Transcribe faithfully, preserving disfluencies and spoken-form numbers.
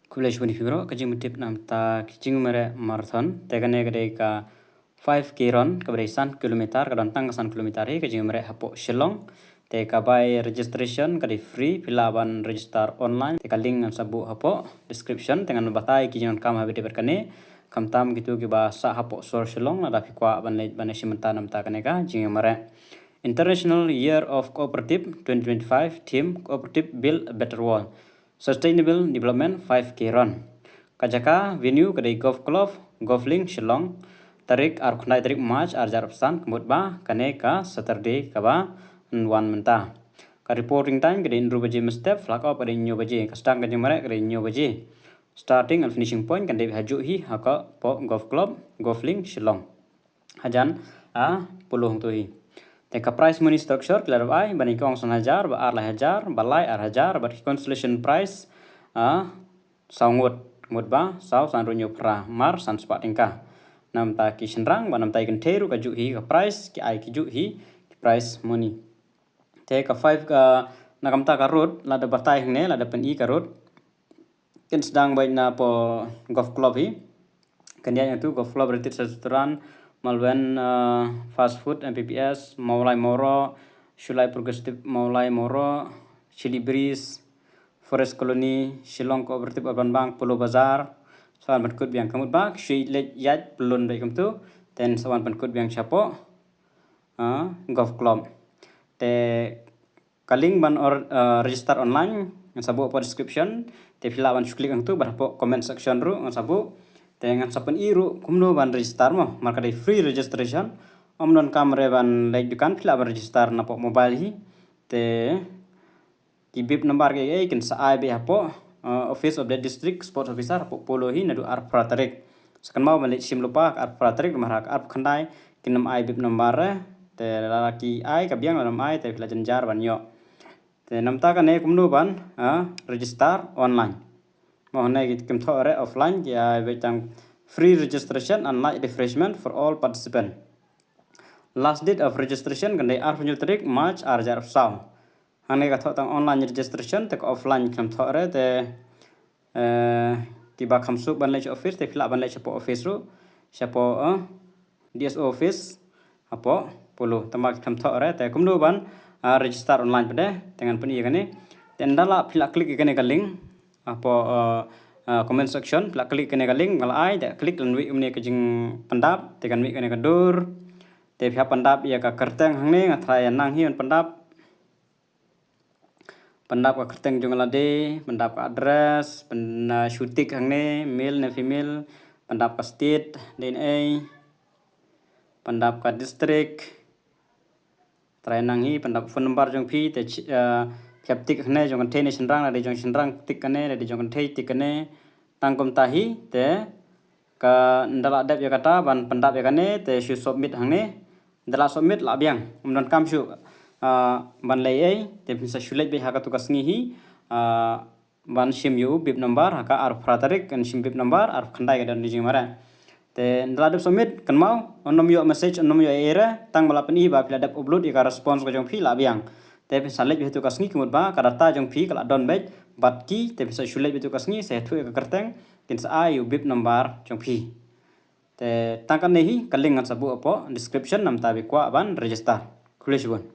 Khublei shibun ïa phi baroh, ka jingmut tip namar ka jingmareh marathon. Te kane ka dei ka five K run, kaba dei san kilometer, ka don tang ka san kilometer hi, ka jingmareh hapoh Shillong. Te ka bai registration ka dei free, phi lah ban register online. Te ka link ngan sa buh hapoh description, te ngan batai ki jingdonkam ha ba dei bad kane. Khamtam kito kiba sah hapoh sor Shillong, lada phi kwah ban leit ban ïashim bynta namar kane ka jingmareh. International Year of Cooperative twenty twenty-five, theme Cooperative Build a Better World. Sustainable Development five K Run. Ka jaka, venue ka dei Golf Club, Golf Link, Shillong. Tarik arphew khyndai tarik March ar hajar arphew san, ka mut ba kane ka Saturday kaba wan mynta. Ka reporting time ka dei hynriew baje mynstep, flag off ka dei hynñiew baje, ka sdang ka jingmareh ka dei hynñiew baje. Starting and finishing point kan dei hajuh hi ha ka poh Golf Club, Golf Link, Shillong. Hajan, a, polo hangto hi. Te ka prize money structure ki la dep ai, ba nyngkong san hajar, ba ar lai hajar, ba lai ar hajar, bad ki consolation prize, a, saw ngut, mut ba saw san hynriew hynñiew phra, mar san spah tyngka. Namar ki shynrang bad namar ki kynthei ruh kajuh hi ka prize, ki ai kajuh hi ki prize money. Te ka five ka, na ka bynta ka route, lada batai hangne, lada pyni ka route. Kan sdang beit napoh Golf Club hi. Kan ïaid hangto Golf Club, Heritage Restaurant, Malwen, uh, Fast Food, M P P S, Mawlai Mawroh, Shulai Progressive Mawlai Mawroh, Chili Breeze, Forest Colony, Shillong Cooperative Urban Bank, Polo Bazaar. Sa wan pynkut biang, ka mut ba shu leit ïaid pyllun beit kumto, te sa wan pynkut biang shapoh, uh, Golf Club. Te ka link ban or, uh, register online ngan sa buh hapoh description. Te phi lah ban shu click hangto, bad hapoh comment section ruh ngan sa buh. Te ngan sa pyni ruh kumno ban register mo, namar ka dei free registration. Ym donkam re ban leit dukan, phi lah ban register napoh mobile hi. Te ki bib number kiei kiei kin sa ai beit hapoh, uh, Office of the District Sports Officer hapoh Polo hi naduh arphew phra tarik. Sa kynmaw ban leit shim lypa ha ka arphew phra tarik, namar ha ka arphew khyndai kin ym ai bib number re. Te lada ki ai ka biang, lada ym ai te phi la jynjar ban ïoh. Te namar kane kumno ban, ah, register online. Mo, hangne kim thoh re offline, ki ai beit tang free registration and light refreshment for all participant. Last date of registration kan dei arphew hynñiew tarik March ar hajar arphew saw. Hangne ka thoh tang online registration, te ka offline kim thoh re, te, eh, kiba kham suk ban leit sha office, te phi lah ban leit shapoh office ruh, shapoh, eh, D S O office hapoh Polo, tangba kim thoh re, te kumno ban, ah, register online pat de, te ngan pyni ïa kane. Te ynda lah phi lah click ïa kane ka link hapoh, eh, eh, comment section, phi lah click ïa kane ka link, nga la ai, te click, lan wieh kumne ka jingpyndap, te kan wieh kane ka dur. Te phi hap pyndap ïa ka kyrteng hangne, nga tharai ïa nang hi ban pyndap. Pyndap ka kyrteng jong lade, pyndap ka address, pyn, ah, shu tick hangne, male ne female, pyndap ka state, D N A, pyndap ka district, tharai nang hi, pyndap phone number jong phi, te chi, ah, phi hap tick hangne, jong kynthei ne shynrang, lada jong shynrang tick kane, lada jong kynthei tick kane, tang kumta hi, te ka ynda lah dep ïa kata ban pyndap ïa kane, te shu submit hangne. Ynda lah submit lah biang, ym donkam shuh, ah, ban leh ei ei, te phin sa shu leit beit ha katu ka sngi hi, ah, ban shim ïa u bib number ha ka arphew phra tarik, kan shim bib number, arphew khyndai ka don ka jingmareh. Te ynda lah dep submit, kynmaw, yn nym ïoh message, yn nym ïoh ei ei re, tang ba lah pyni ba phi lah dep upload ïa ka response ka jong phi lah biang. Te phin sa leit beit ha katu ka sngi, ka mut ba ka data jong phi ka lah don beit bad ki, te phin sa shu leit beit ha katu ka sngi, sa ïathuh ïa ka kyrteng, kin sa ai u bib number jong phi. Te tang kane hi, ka link ngan sa buh hapoh description, namar ba phi kwah ban register. Khublei shibun.